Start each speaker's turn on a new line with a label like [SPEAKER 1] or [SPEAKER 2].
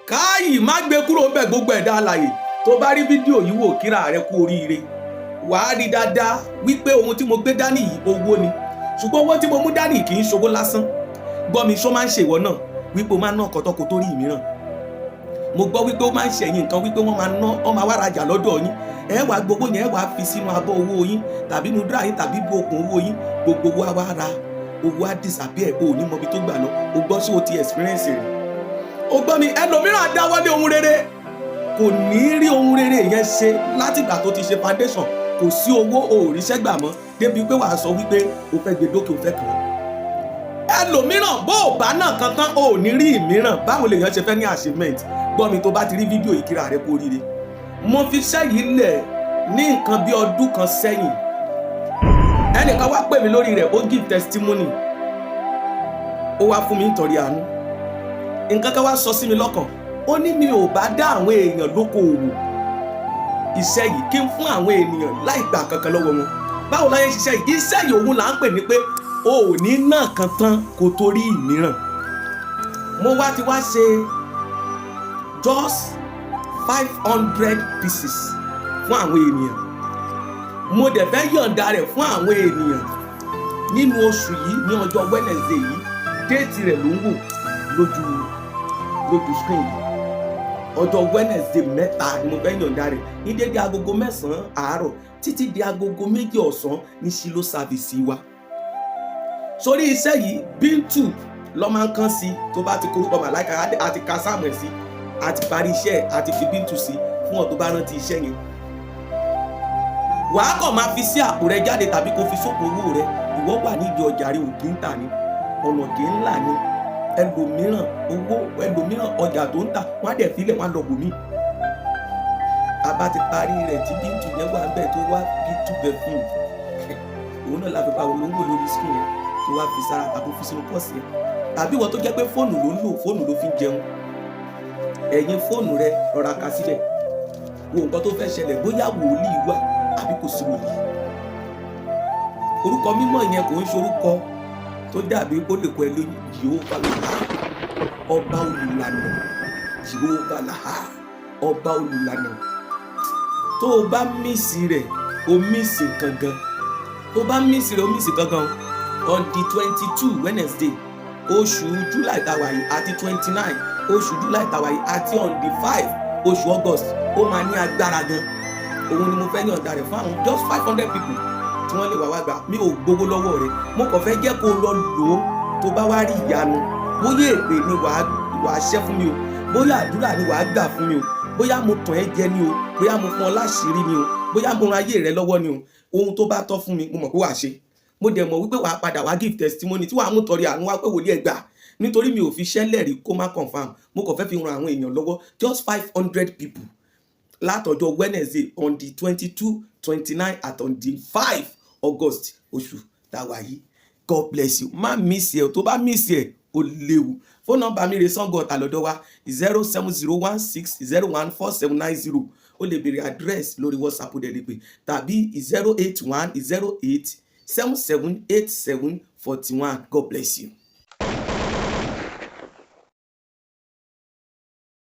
[SPEAKER 1] Káàyì má gbé kúrò ńbẹ̀. Gbogbo ẹ̀dá alàyè tó bá rí fídíò yìí wò, kíra rẹ kú oríire. Wàá rí dáadáa wípé ohun tí mo gbé dání yìí, owó ni, ṣùgbọ́n owó tí mo mú dání kì í ṣowó lásán. Gbọ́ mi, ṣó máa ń ṣe ìwọ náà wípé o máa ń ná ọkọ̀ tó kó tó rí ìmíràn? Mo gbọ́ wípé ó máa ń ṣẹ̀yìn nǹkan, wípé wọ́n máa ná, wọ́n máa wá rajà lọ́dọ̀ yín, ẹ wàá gbowó yẹn, ẹ wàá fi sínú abọ́ owó yín tàbí inú dúrà yín tàbí bu okùn owó yín, gbogbo owó á wá ra owó á disappear, o ò ní mọbi tó gbà lọ. O gbọ́, sí o ti experience rẹ̀? O gbọ́ mi, ẹlòmíràn dáwọ́lé ohun rere, kò ní rí ohun rere yẹn ṣe. Látìgbà tó ti ṣe foundation, kò sí owó, o ò ríṣẹ́ gbà mọ́, débi pé wàá sọ wípé o fẹ́ gbé dókè, o fẹ́ kàn án. Ẹlòmíràn, bó o bá náà kan tán, o ò ní rí ìmíràn. Báwo lèèyàn ṣe fẹ́ ní achievement? Gbọ́ mi, tó bá ti rí fídíò yìí, kíra rẹ kú oríire. Mo fi iṣẹ́ yìí lẹ̀ ní nǹkan bí ọdún kan sẹ́yìn. Ẹnìkan wá pè mí lórí rẹ̀, ó give testimony, ó wá fún mi nítorí àánú. Nǹkan kan wá sọ sí mi lọ́kàn, ó ní mi ò bá dá àwọn èèyàn lókoòwò iṣẹ́ yìí, kí n fún àwọn ènìyàn láì gbà kankan lọ́wọ́ wọn. Báwo láyé ṣiṣẹ́ yìí? Iṣẹ́ yìí, òun là ń pè ní pé o ò ní náà kan tán kó tó rí ìmíràn. Mo wá ti wá ṣe just 500 pieces fún àwọn ènìyàn. Mo dẹ̀ fẹ́ yọ̀ǹda rẹ̀ fún àwọn ènìyàn nínú oṣù yìí, ní ọjọ́ Wednesday yìí. Date rẹ̀ ló ń wò lójú screen yìí. Ọjọ́ Wednesday 3 ni mo fẹ́ yọ̀ǹda rẹ̀, ní dédé agogo 9 àárọ̀ títí di agogo 2 ọ̀sán ní Shiloh service wa. Sórí iṣẹ́ yìí, Bíntù lọ́ máa ń kán sí. Tó bá ti korúkọ màláìka àti ka sáàmù ẹ̀ sí, àti parí iṣẹ́ ẹ̀, àti fi Bíntù sí fún ọ. Tó bá rántí iṣẹ́ yẹn, wàá kàn máa fi sí àpò rẹ jáde tàbí kó fi sóko owó rẹ. Ìwọ wà nídìí ọjà rẹ, òkè ń tà ní ọ̀nà kì í ńlá ni. Ẹlòmíràn, owó ẹlòmíràn, ọjà tó ń tà, wọ́n á dẹ̀ fílẹ̀, wọ́n á lọ bòmí. A bá ti parí rẹ̀, tí Bíntù yẹn wà bẹ́ẹ̀, tó wá Bíntù bẹ̀ fún un, òun náà la fi pa olóńgbò lórí screen yẹn, tó wá fi sára tàbí fi sínú purse yẹn, tàbí ìwọ tó jẹ́ pé fóònù ló ń lò, fóònù ló fi ń jẹun, ẹ̀yìn fóònù rẹ, rọra ka síbẹ̀, wo nǹkan tó fẹ́ ṣẹlẹ̀, bóyá wòlíì wà àbí kò sí wòlíì. Orúkọ mímọ́ yẹn kò ń ṣe orúkọ tó dàbí ó lè kọ ẹ lóyún. Jehova làhá, ọba olùlànà. Jehova làhá, ọba olùlànà. Tó o bá miss rẹ̀, o miss nǹkan gan. Tó o bá miss rẹ̀, o miss nǹkan gan. On the 22 Wednesday, oṣù July tàwa yìí, àti 29 oṣù July tàwa yìí, àti on the 5 oṣù August, ó máa ní agbára gan. Òun ni mo fẹ́ yọ̀ǹda rẹ̀ fún àwọn just 500 people tí wọ́n lè wá wá gbà. Mi ò gbowó lọ́wọ́ rẹ̀, mo kàn fẹ́ jẹ́ kó o lọ lò ó. Tó bá wá rí ìyanu, bóyá èpè ni wàá ṣẹ́ fún mi o, bóyá àdúrà ni wàá gbà fún mi o, bóyá mo tàn ẹ́ jẹ ni o, bóyá mo fún ọ láṣìírí ni o, bóyá mo ran ayé rẹ lọ́wọ́ ni o, ohun tó bá tọ́ fún mi, mo mọ̀ pé wàá ṣe. Mo dẹ̀ mọ̀ wípé wàá padà wá give testimony tí wàá mú tọrẹ àánú wá pé wòlíì ẹ̀ gbà, nítorí mi ò fi ṣẹ́lẹ̀ rí kó má confirm. Mo kàn fẹ́ fi ran àwọn èèyàn lọ́wọ́, just 500 people, látọjọ́ Wednesday on the 22, 29 at on the 5 August, oṣù táwa yìí. God bless you. Má miss ẹ. Tó bá miss ẹ, ó léwu. Phone number mi rè, Sango Ọ̀tà lọ́dọ̀ wa, 07016014790. Ó lè béèrè address lórí WhatsApp, ó dẹ̀ lè pè tàbí 08108778741. God bless you.